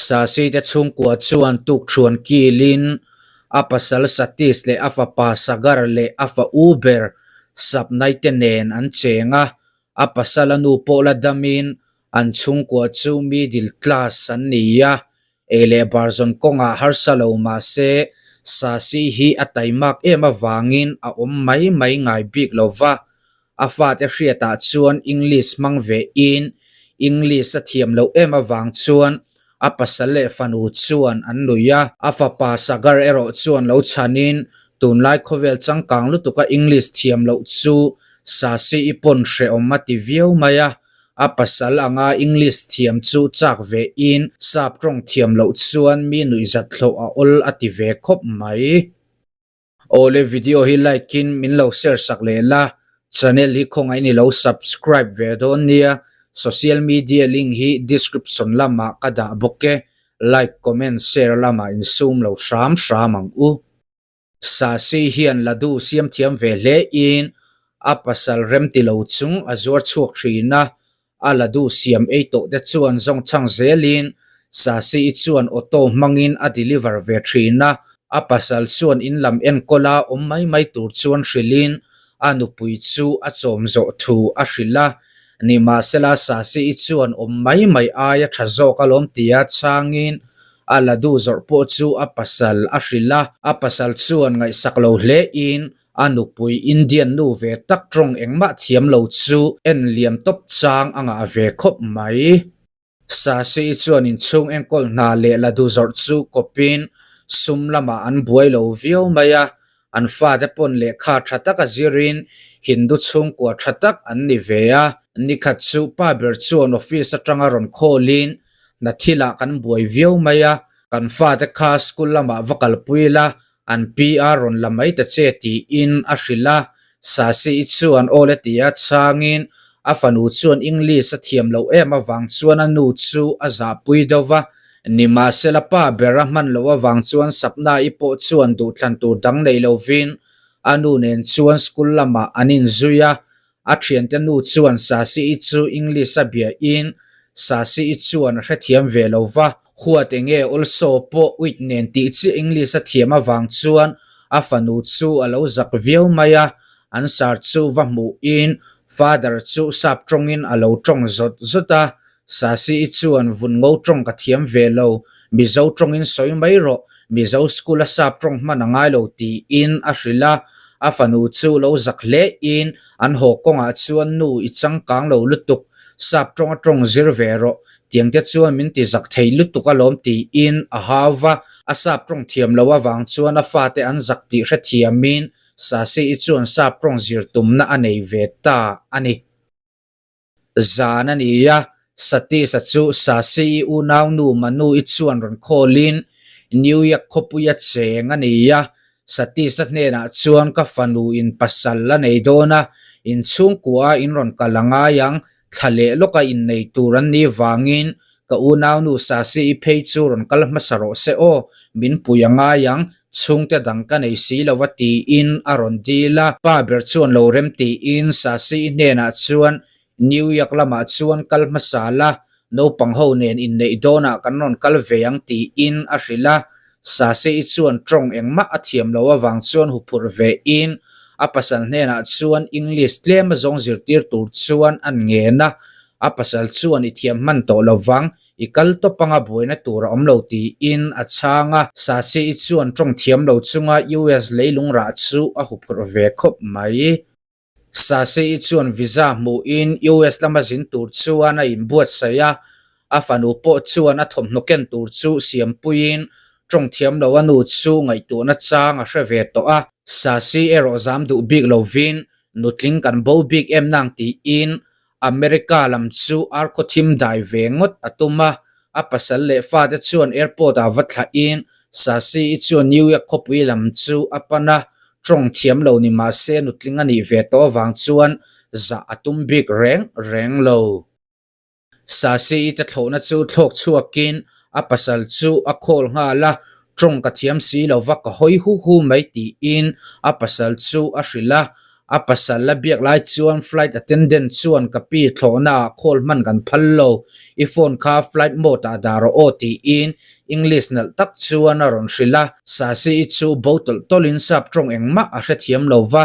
Sasi te chhungkua chuan tukṭhuan kilin a pasal Satish leh a fapa Sagar leh a fa u ber Sapnai te nen an cheng a, a pasal a nu pawh la damin an chhungkua chu middle class an ni a, Ei leh bar zawn kawngah harsa lo mah se, Sasi hi a taimak em avangin a awm mai mai ngai bik lo va. A fate hriatah chuan English hmang ve in, English a thiam loh em avang chuan a pasal leh fanu chuan an nui a. A fapa Sagar erawh chuan lo chhanin, tunlai khawvel changkang lutuka English thiam loh chu Sasi i pawn hrehawm a ti viau mai a. A pasal anga English thiam chu chak ve in sap tawng thiam loh chuan mi nuihzat hlawh a awl a ti ve khawp mai. Awle video hi like in min lo share sak leh la, channel hi khawngaih in i lo subscribe ve dawn nia, social media link hi description lamah ka dah bawk e, like comment share lamah insum lo hram hram ang u. Sasi hian ladu siam thiam ve hle in a pasal rem ti lo chung a zuar chhuak thin a, a ladu siam ei tawh te chuan zawng chhang zel in Sasi i chuan auto hmang in a deliver ve thin a, a pasal chuan in lam enkawl a awm mai mai tur chuan hrilh in a nupui chu a chawm zawh thu a hrilh a, nimahsela Sasi i chuan awm mai mai aia tha zawk alawm tia chhang in A ladu zawrh pawh chu a pasal a hrilh a, a pasal chuan ngaihsak lo hle in a nupui Indian nu ve tak tawng engmah thiam lo chu en liam tawp chang a ngah ve khawp mai. Sasi chuan inchhung enkawl hna leh ladu zawrh chu kawpin sum lamah an buai lo viau mai a, an fate pawn lehkha tha taka zirin Hindu chhungkua tha tak an ni ve a. Nikhat chu pa ber chuan office atanga rawn call-in Hna thilah kan buai viau mai a, kan fate kha school lamah va kalpui la, an pi a rawn la mai ta che tiin a hrilh a. Sasi-i chuan aw le tia chhangin a fanu chuan English a thiam loh em avang chuan a nu chu a zahpui deuh va. Nimahsela pa ber a hman loh avang chuan Sapna-i pawh chuan duhthlan tur dang nei lovin a nu nen chuan school lamah an inzui a, A thiante nu chuan Sasi-i chu English a bia in Sasi-i chuan a hrethiam ve lo va, huat enge also pawh uit nen tih chiah English a thiam avang chuan a fanu chu a lo zak viau mai a, an sir chu va hmuh in father chu sap tawngin a lo tawng zawt zawt a, Sasi-i chuan vun ngo tawng ka thiam ve lo, Mizo tawngin sawi mai rawh, Mizo school a sap tawng hman a ngai lo tiin a hrilh a, a fanu chu lo zak hle in an haw kawngah chuan nu i changkang lo lutuk, sap tawng a tawng zir ve rawh, tiang te chuan min ti zak thei lutuk alawm tiin a hau va, a sap tawng thiam lo avang chuan a fate an zak tih hrethiamin Sasi-i chuan sap tawng zir tumna a nei ve ta a ni. Zan a ni a, Satish-a chu Sasi-i unaunu Manu-i chuan rawn call-in New York khawpuia cheng a ni a, Satish-a hnenah chuan ka fanu in pasal a nei dawn a, inchhungkua in rawn kal a ngai ang, thla leh lawka innei tur an nih vangin ka unaunu Sasi-i phei chu rawn kal hmasa rawh se aw, min pui a ngai ang, Chhungte dang ka nei si lo a tiin a rawn dil a, pa ber chuan lo rem tiin Sasi-i hnenah chuan New York lamah chuan kal hmasa la, naupang ho nen inneih dawnah kan rawn kal ve ang tiin a hrilh a, Sasi-i chuan tawng engmah a thiam lo avang chuan huphurh ve in a pasal hnenah chuan English tlem a zawng zirtir tur chuan an ngen a, a pasal chuan i thiam hman tawh lovang I kal tawp anga buaina tur a awm lo tiin a chhang a, Sasi-i chuan tawng thiam lo chunga US leilung rah chu a huphurh ve khawp mai. Sasi-i chuan visa hmuhin US lama zin tur chuan a inbuatsaih a, a fanu pawh chuan a thawmhnaw ken tur chu siampuiin tawng thiam lo a nu chu ngaihtuahna chang a hre ve tawh a. Sasi erawh zam duh bik lovin nutling kan bo bik em nang tiin America lam chu ar khaw thim dai ve ngawt a tum a, a pasal leh fate chuan airport ah va thlah in Sasi-i chuan New York khawpui lam chu a pan a, tawng thiam lo ni mah se nutling a nih ve tawh avang chuan zah a tum bik reng reng lo. Sasi-i te thlawhna chu thlawk chhuakin a pasal chu a call nghal a, tawng ka thiam si lova ka hawi hu hu mai tiin a pasal chu a hrilh a. A pasal la biak lai chuan flight attendant chuan ka pi thlawhna ah call hman kan phal lo, i phone kha flight mode ah dah rawh aw tiin English nalh tak chuan a rawn hrilh a. Sasi i chu bo tawlh tawlh in sap tawng engmah a hrethiam lo va,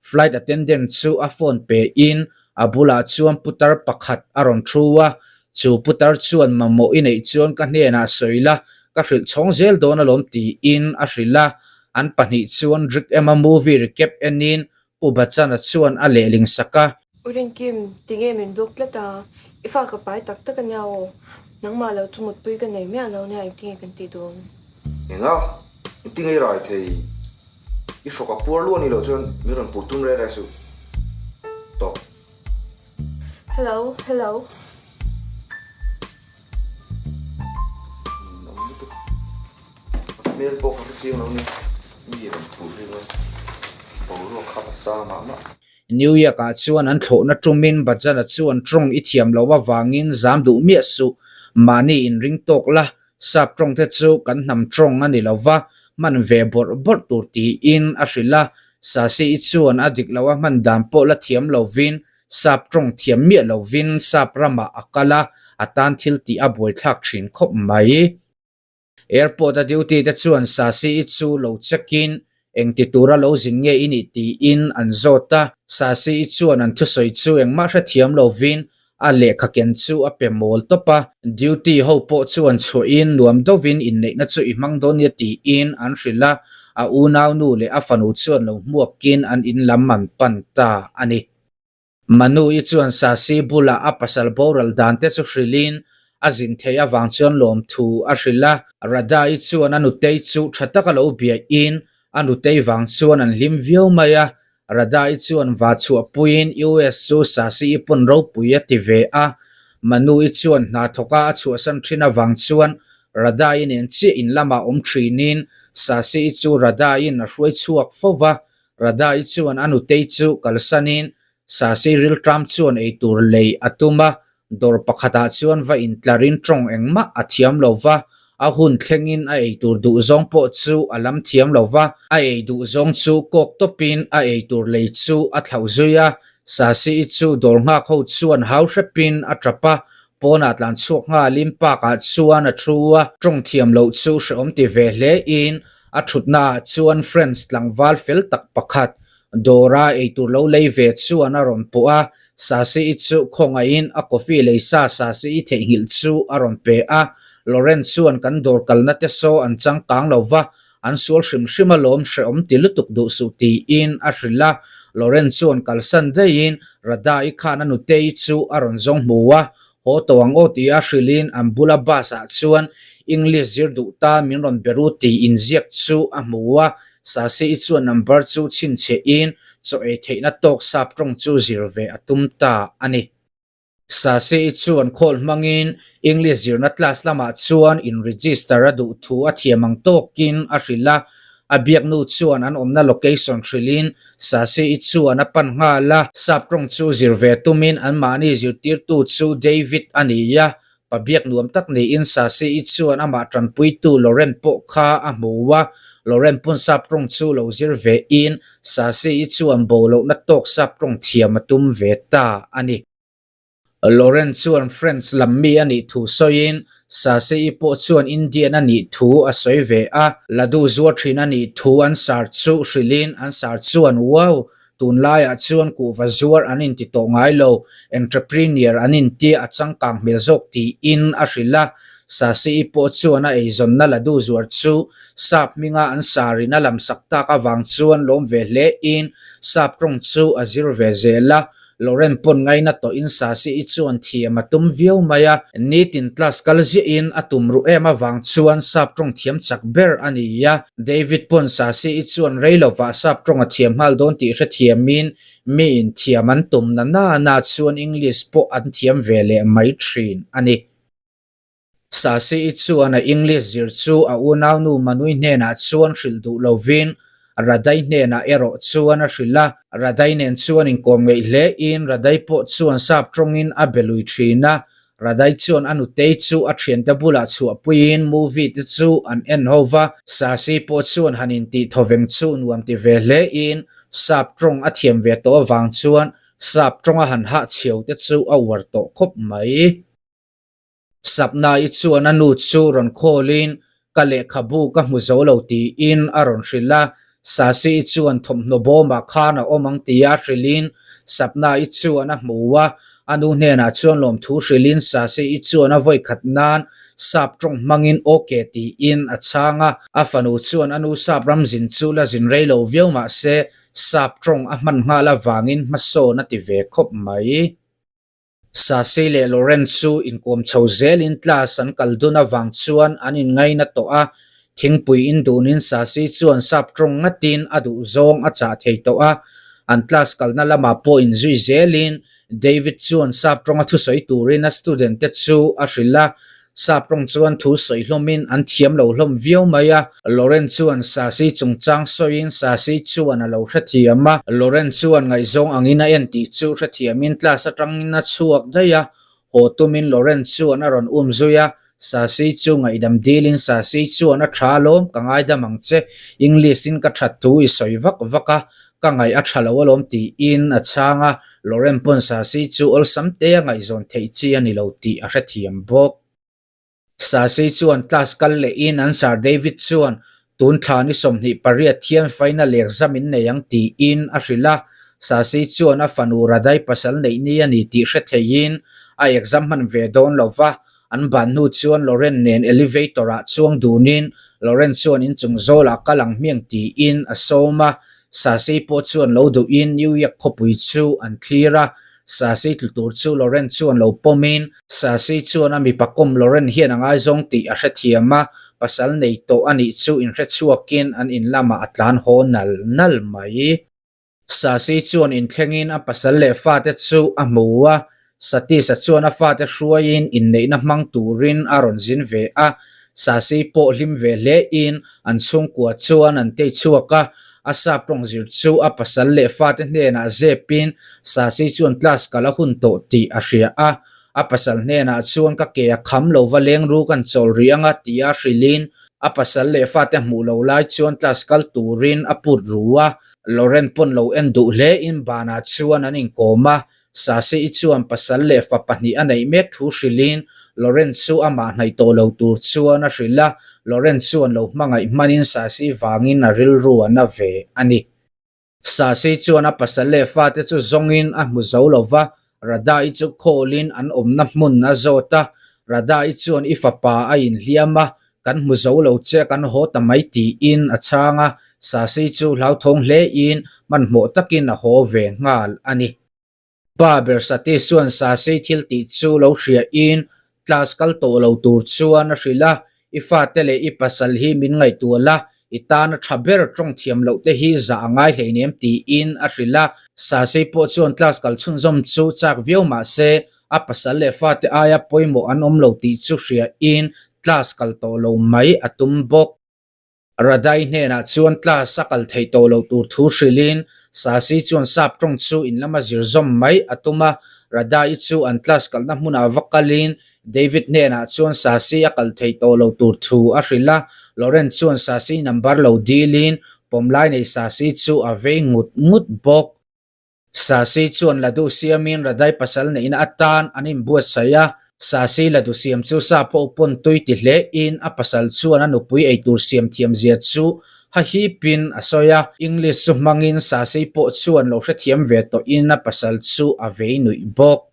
flight attendant chu a phone pe in a bulah chuan putar pakhat a rawn thu a, chu putar chuan mamawh i neih chuan ka hnenah sawi la, ka hrilh chhawng zel dawn alawm tiin a hrilh a, an pahnih chuan Rick Emma movie recap enin Pu Bachchan-a chuan a lehling sak a. U Rinkim, tinge min block tlat a, i fa ka pai tak tak ania aw, nangmah lo chu mutpui ka nei miah lo nia engtinge kan tih dawn? Enga? Engtinge i rai thei? I hrawk a puar luah ni loh chuan min rawn puh tum reh reh suh. Tawp. Hello, hello. Min awm lutuk. A hmel pawh ka hre chiang lo ni. Mi rawn puh ri dawn. Boruak kha ka sa mah mah. New York ah chuan an thlawhna tumin Bachchan-a chuan tawng i thiam loh avangin zam duh miah suh. Mahni inring tawk la, Sap tawng te chu kan hnam tawng a ni lo va, hman ve bawrh bawrh tur tiin a hrilh a. Sasi-i chuan a dik lo a hman dan pawh la thiam lovin sap tawng thiam miah lovin sap ramah a kal a, a tan thil tih a buaithlak thin khawp mai. Airport a duty te chuan Sasi-i chu lo check in Engti tura lo zin nge i nih tiin an zawt a, Sasi-i chuan an thusawi chu engmah hrethiam lovin a lehkha ken chu a pe mawl tawp a. Duty ho pawh chuan chhuahin nuam deuhin inneihna chu i hmang dawn nia tiin an hrilh a, a unaunu leh a fanu chuan lo hmuakin an in lam an pan ta a ni. Manu-i chuan Sasi bulah a pasal boral dan te chu hrilhin a zin theih avang chuan lawmthu a hrilh a. Radha-i chuan a nutei chu tha taka lo biahin a nutei vang chuan an hlim viau mai a. Radha-i chuan va chhuahpuiin US chu Sasi-i pawn ropui a ti ve a. Manu-i chuan hna thawka a chhuahsan thin avang chuan Radha-i nen chiah in lamah awm thinin Sasi-i chu Radha-i'n a hruai chhuak fo va. Radha-i chuan a nutei chu kalsanin Sasi rilṭam chuan eitur lei a tum a, dawr pakhatah chuan va intlarin ṭawng engmah a thiam lo va, a hun thlengin a eitur duhzawng pawh chu a lam thiam lo va, a ei duhzawng chu kawk tawpin a eitur lei chu a thlauh zui a, Sasi-i chu dawr nghak ho chuan hau hrepin a ṭap a, pawnah tlan chhuak nghalin park ah chuan a thu a, ṭawng thiam loh chu hrehawm ti ve hlein A thutnaah chuan French tlangval fel tak pakhat, Dora eitur lo lei ve chuan a rawn pawh a, Sasi-i chu khawngaihin a coffee lei sa Sasi-i theihnghilh chu a rawn pe a. Lauren chuan kan dawr kalna te saw an changkang lo va, an sual hrim hrim alawm hrehawm ti lutuk duh suh tiin a hrilh a. Lauren chuan kalsan daihin Radha-i khan a nutei chu a rawn zawng hmu a, Haw tawh ang aw tia hrilhin an bula bus ah chuan English zir duh ta min rawn be ru tih inziak chu a hmu a, Sasi-i chuan number chu chhinchhiah in chaw ei theihna tawk sap tawng chu zir ve a tum ta a ni. Sasi-i chuan call hmangin English zirna class lamah chuan in register a duh thu a thiam ang tawkin a hrilh a, A biaknu chuan an awmna location hrilhin Sasi-i chuan a pan nghal a, sap tawng chu zir ve tumin anmahni zirtirtu chu David a ni a, pa biak nuam tak niin Sasi-i chuan amah tanpuitu Lauren pawh kha a hmu a, Lauren pawn sap tawng chu lo zir ve in Sasi-i chuan bo lohna tawk sap tawng thiam a tum ve ta a ni. Lauren chuan French lam mi a nih thu sawiin Sase-i pawh chuan Indian a nih thu a sawi ve a, Ladu zuar thin a nih thu an sar chu hrilhin an sar chuan Wow! Tunlaiah chuan kuhva zuar an inti tawh ngai lo, entrepreneur an intia a changkang hmel zawk tiin a hrilh a. Sase-i pawh chuan a eizawnna Ladu zuar chu sap hminga an sarin a lamsak tak avang chuan lawm ve hlein sap tawng chu a zir ve zel a. Lauren pawn ngaina tawhin Sasi-i chuan thiam a tum viau mai a, nitin class kal ziahin a tum ruh em avang chuan sap tawng thiam chak ber a ni a. David pawn Sasi-i chuan rei lovah sap tawng a thiam nghal dawn tih hrethiamin miin thiam an tum na na na chuan English pawh an thiam ve leh mai thin a ni. Sasi-i chuan a English zir chu a unaunu Manui hnenah chuan hrilh duh lovin Radai hnenah erawh chuan a hrilh a. Radai nen chuan inkawm ngeih hlein Radai pawh chuan sap tawngin a be lui thin a. Radai chuan a nutei chu a thiante bulah chhuahpuiin movie te chu an en ho va. Sasi pawh chuan han intih thawveng chu nuam ti ve hlein Sap tawng a thiam ve tawh avang chuan sap tawnga han hah chhiau te chu a uar tawh khawp mai. Sapna-i chuan a nu chu rawn khawlin ka lehkhabu ka hmu zo lo tiin a rawn hrilh a, Sasi-i chuan thawmhnaw bawmah khan a awm ang tia hrilhin Sapna-i chuan a hmu a, a nu hnenah chuan lawmthu hrilhin Sasi-i chuan a vawikhat nan sap tawng hmangin ok tiin a chhang a, a fanu chuan a nu sap ram zin chu la zin rei lo viau mah se sap tawng a hman nghal avangin hmasawn a ti ve khawp mai. Sasei leh Lauren chu inkawm chho zelin class an kal dun avang chuan an inngaina tawh a, thingpui in dunin Sasei chuan sap tawng ngatin a duh zawng a chah thei tawh a. An class kalna lamah pawh inzui zelin David chuan sap tawnga thusawi turin a student te chu a hrilh a, Sap tawng chuan thu sawi hlawmin an thiam lo hlawm viau mai a. Lauren chuan Sasi chungchang sawiin Sasi chuan a lo hrethiam a. Lauren chuan ngaihzawng angin a en tih chu hrethiamin class atangin a chhuak daih a. Haw tumin Lauren chuan a rawn um zui a. Sasi chu ngaihdam dilin Sasi chuan a tha alawm, ka ngaidam ang che. English in ka that thu i sawi vak vak a, ka ngaih a tha lo alawm tiin a chhang a. Lauren pawn Sasi chu awlsam te a ngaihzawn theih chi a ni lo tih a hrethiam bawk. Sasi chuan class kal lehin an Sir David chuan tun thla ni 28 hian final exam in nei ang tiin a hrilh a. Sasi chuan a fanu Radai pasal neih ni a ni tih hre theihin a exam hman ve dawn lo va, an ban hnu chuan Lauren nen elevator ah chuang dunin Lauren chuan inchung zawlah kal ang hmiang tiin a sawm a. Sasei pawh chuan lo duhin New York khawpui chu an thlir a, Sasei tlu tur chu Lauren chuan lo pawmin, Sasei chuan a mipa kawm Lauren hian a ngaizawng tih a hrethiam a, pasal nei tawh a nih chu inhrechhuakin an in lamah a tlan haw nal nal mai. Sasei chuan inthlengin a pasal leh fate chu a hmu a, Satish-a chuan a fate hruaiin inneihna hmang turin a rawn zin ve a, Sasi pawh hlim ve hlein an chhungkua chuan an tei chhuak a, a sap tawng zir chu a pasal leh fate hnenah zepin Sasi chuan class kal a hun tawh tih a hria a, a pasal hnenah chuan ka ke a kham lo va leng ru kan chawl rih anga tia hrilhin a pasal leh fate hmuh lo lai chuan class kal turin a put ru a, Lauren pawn lo en duh hlein banah chuan an inkawm a, Sasi-i chuan pasal leh fa pahnih a neih mek thu hrilhin Lauren chu amah hnaih tawh lo tur chuan a hrilh a, Lauren chuan lo hmangaih hmanin Sasi vangin a rilru a na ve a ni. Sasi chuan a pasal leh fate chu zawngin a hmu zo lo va, Radha-i chu khawlin an awmna hmun a zawt a, Radha-i chuan i fapa a inhliam a, kan hmu zo lo che kan haw ta mai tiin a chhang a, Sasi chu hlauthawng hlein hmanhmawh takin a haw ve nghal a ni. Pa ber Satish chuan Sasi thil tih chu lo hriain class kal tawh lo tur chuan a hrilh a, I fate leh i pasal hi min ngaihtuah la, i tana tha ber tawng thiam loh te hi zah a ngai hleinem tiin a hrilh a. Sasi pawh chuan class kal chhunzawm chu chak viau mah se a pasal leh fate aia pawimawh an awm lo tih chu hriain class kal tawh lo mai a tum bawk. Radai hnenah chuan class a kal theih tawh loh tur thu hrilhin Sasi chuan sap tawng chu in lama zir zawm mai a tum a, Radai chu an class kalna hmunah va kalin David hnenah chuan Sasi a kal theih tawh loh tur thu a hrilh a, Lauren chuan Sasi number lo dilin pawmlai nei Sasi chu a vei ngut ngut bawk. Sasi chuan ladu siamin Radai pasal neihna atan an inbuatsaih a, Sasi ladu siam chu sa pawh pawn tui ti hlein a pasal chuan a nupui eitur siam thiam zia chu hahipin a sawi a, English chu hmangin Sasi pawh chuan lo hrethiam ve tawhin a pasal chu a vei nuih bawk.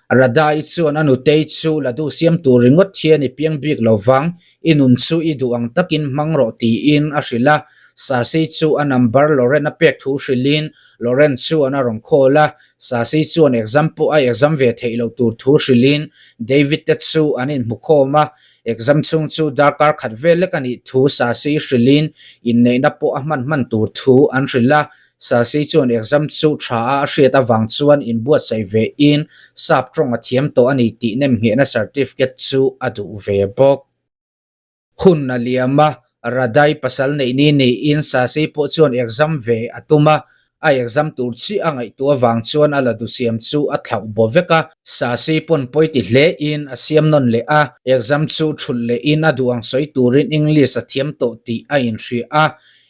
Radha-i chuan a nutei chu ladu siam tur ringawt hian i piang bik lo vang, i nun chu i duh ang takin hmang rawh tiin a hrilh a. Sasi chu a number Lauren a pek thu hrilhin Lauren chuan a rawn call a, Sasi chuan exam pawh a exam ve theih loh tur thu hrilhin David te chu an inhmukhawm a, exam chhung chu darkar khat vel lek a nih thu Sasi hrilhin inneihna pawh a hman hman tur thu an hrilh a, Sasi chuan exam chu tha a a hriat avang chuan inbuatsaih ve in sap tawng a thiam tawh a ni tih nemnghehna certificate chu a duh ve bawk. Hun a liam a, Radai pasal neih ni niin Sasi pawh chuan exam ve a tum a, a exam tur chiah a ngaihtuah avang chuan a ladu siam chu a thlauh baw vek a. Sasi pawn pawi ti hle in a siam nawn leh a, exam chu thulh leh in a duh ang sawi turin English a thiam tawh tih a inhria a.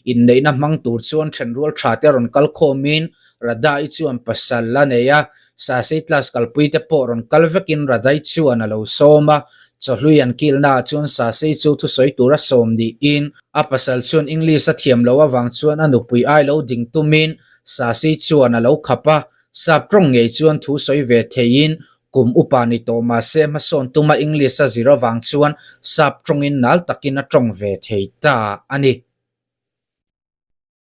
Inneihna hmang tur chuan thenrual tha te rawn kal khawmin Radha-i chuan pasal a nei a, Sasei class kalpui te pawh rawn kal vekin Radha-i chuan a lo sawm a. Chawhlui an kilnaah chuan Sasei chu thusawi tura sawm niin a pasal chuan English a thiam loh avang chuan a nupui ai lo ding tumin Sasei chuan a lo khap a. Sap tawng ngei chuan thu sawi ve theiin kum upa ni tawh mahse hmasawn tuma English a zir avang chuan sap tawngin nal takin a tawng ve thei ta a ni.